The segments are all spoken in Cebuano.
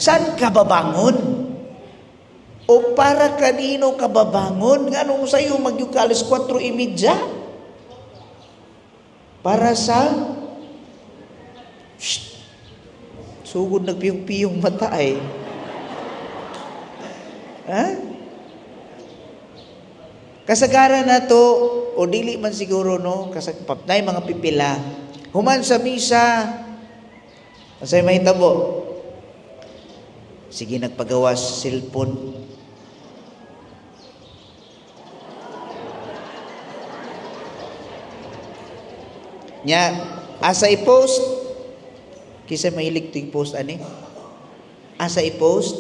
Saan ka babangon? O para kanino ka babangon? Nganong sayo magyud ka alas 4:30? Para sa. Shh! Sugod nagpiyong-piyong mata ay. Ha? Kasagaran na to, o dili man siguro, no, kasag nay mga pipila. Human sa misa, unsay mahitabo? Sige, nagpagawas cellphone. Nya, asa i-post? Kinsa mahilig to i-post ani? Asa i-post?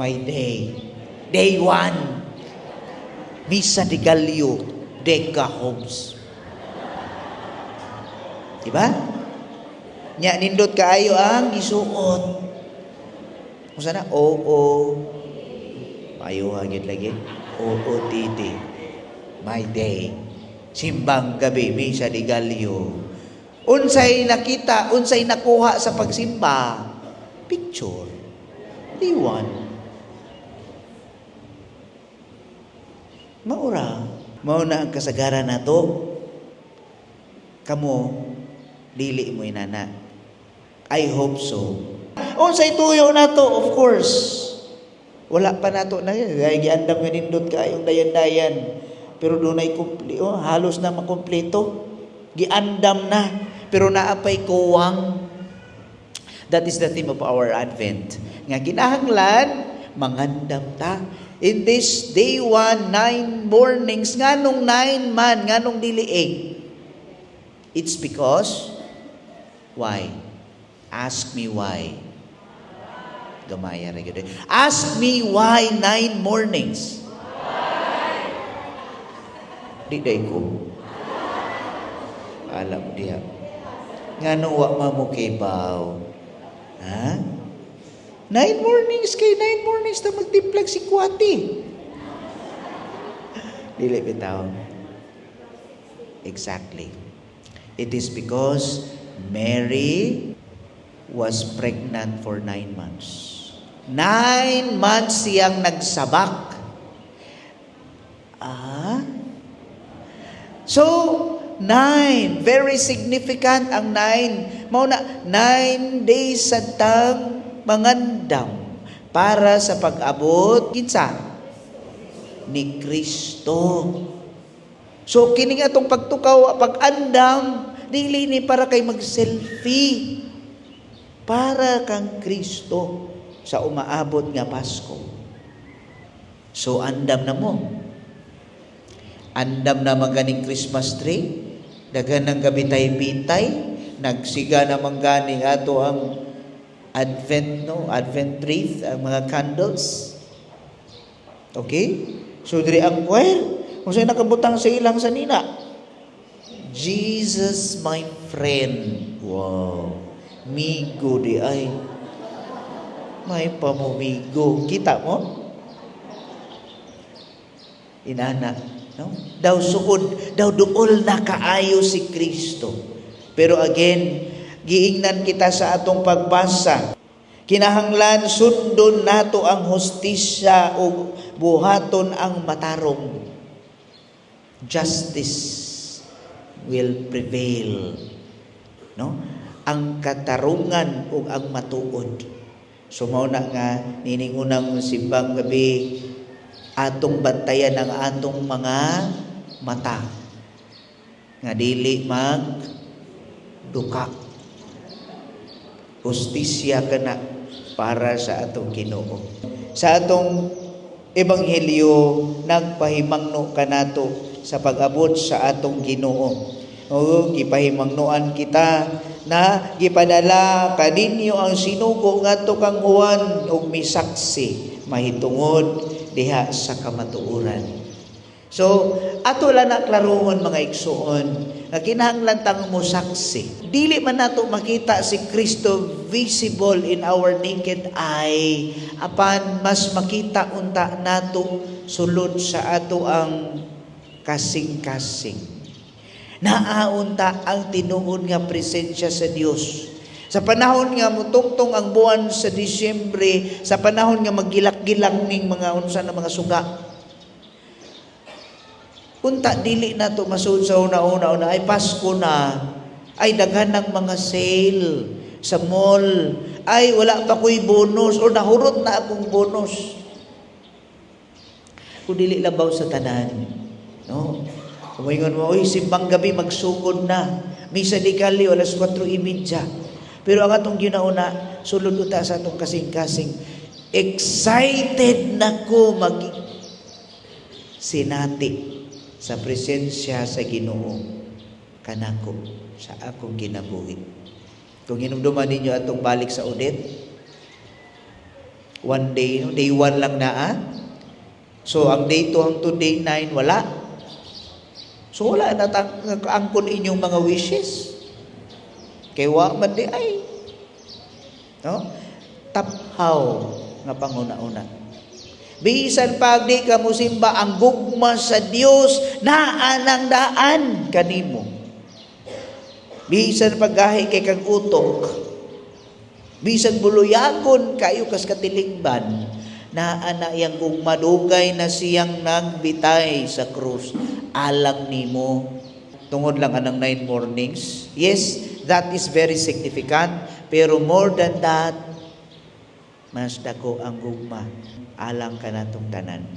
My day. Day one. Misa de Gallo, Deca Homes. Diba? Nya nindot kaayo ang gisuot. Unsa na? Oo. Ayo gyud lagi. OOTD. My day. Simbang gabi, Misa de Gallo. Unsay nakita, unsay nakuha sa pagsimba? Picture. Day one. Maura. Mao na ang kasagaran nato. Kamo, dili mo inana. I hope so. Unsay tuyo nato, of course. Wala pa nato na ay giandam nga nindot kaayong dayan-dayan. Pero dunay oh, halos na makumpleto. Giandam na, pero naa pay kuwang. That is the theme of our Advent. Nga kinahanglan mangandam ta. In this day one, 9 mornings, nganong 9 man, nganong dili 8? It's because, why? Ask me why. Gamaya ra gyud. Ask me why 9 mornings. Di day ko. Alam diha. Ngano wa ma mo kibaw? Ha? 9 mornings kay 9 mornings ta magtimplag si Kwati. Dili bitaw. Exactly. It is because Mary was pregnant for 9 months. 9 months siyang nagsabak. Ah? So, 9. Very significant ang 9. Mao na, 9 days sa tang mangandam para sa pag-abot, kinsa? Ni Kristo. So, kini nga atong pagtukaw, pag-andam, dili ni para kay mag-selfie. Para kang Kristo sa umaabot nga Pasko. So, andam na mo. Andam na maganing Christmas tree. Daghan ng gabitay-bitay. Nagsiga naman ganing ato ang Advent, no? Advent wreath, ang mga candles. Okay? So, diri ang choir. Kung sa'yo nakabutang sa ilang sanina. "Jesus, my friend." Wow. Migo di ay. May pamumigo. Kita mo? Inana. No? Daw suod, daw duol na kaayo si Kristo. Pero again, giingnan kita sa atong pagbasa. Kinahanglan sundon nato ang hustisya ug buhaton ang matarong. Justice will prevail. No? Ang katarungan ug ang matuod. So mao na nga nining unang simbang gabi, atong bantayan ang atong mga mata nga dili mag duka. Hustisya kana para sa atong Ginoo. Sa atong ebanghelyo, nagpahimangno kanato sa pag-abot sa atong Ginoo. O gipahimangnoan kita na gipadala kaninyo ang sinugo ngadto kang Juan ug misaksi mahitungod diha sa kamatuoran. So, ato lang na klarohon, mga igsuon, nga kinahanglan tang mosaksi. Dili man nato makita si Kristo visible in our naked eye, apan mas makita unta nato sulod sa ato ang kasing-kasing. Naa unta ang tinuod nga presensya sa Dios. Sa panahon nga mutungtong ang buwan sa Disyembre, sa panahon nga magilak-gilak ning mga unsa na mga suga. Unta dili na to masud sa una-una una ay Pasko na, ay daghan ng mga sale sa mall, ay wala pa ko'y bonus o nahurot na akong bonus. Kung dili labaw sa tanan, no? Kumingon mo, "Uy, simbang gabi magsugod na. Misa de Gallo, alas 4:30." Pero ang atong ginauna, sulod uta sa atong kasing-kasing. Excited na ko mag sinati sa presensya sa Ginoo kanako sa akong kinabuhi. Kung hinumduman ninyo atong balik sa audit, one day, no? Day 1 lang na ah. So ang day 2 hangtod day 9, wala. So wala na angkon inyong mga wishes. Kay wa man diay. No? Taphaw nga panguna-una. Bisan pag di ka musimba, ang gugma sa Dios naa nang daan kanimo. Bisan paggahi kay kag utok. Bisan buluyagon kayo kas katilingban, naa na iyang gugma, dugay na siyang nagbitay sa krus alang nimo. Tungod lang anang 9 mornings. Yes, that is very significant. Pero more than that, mas dako ang gugma alang kanatong tanan.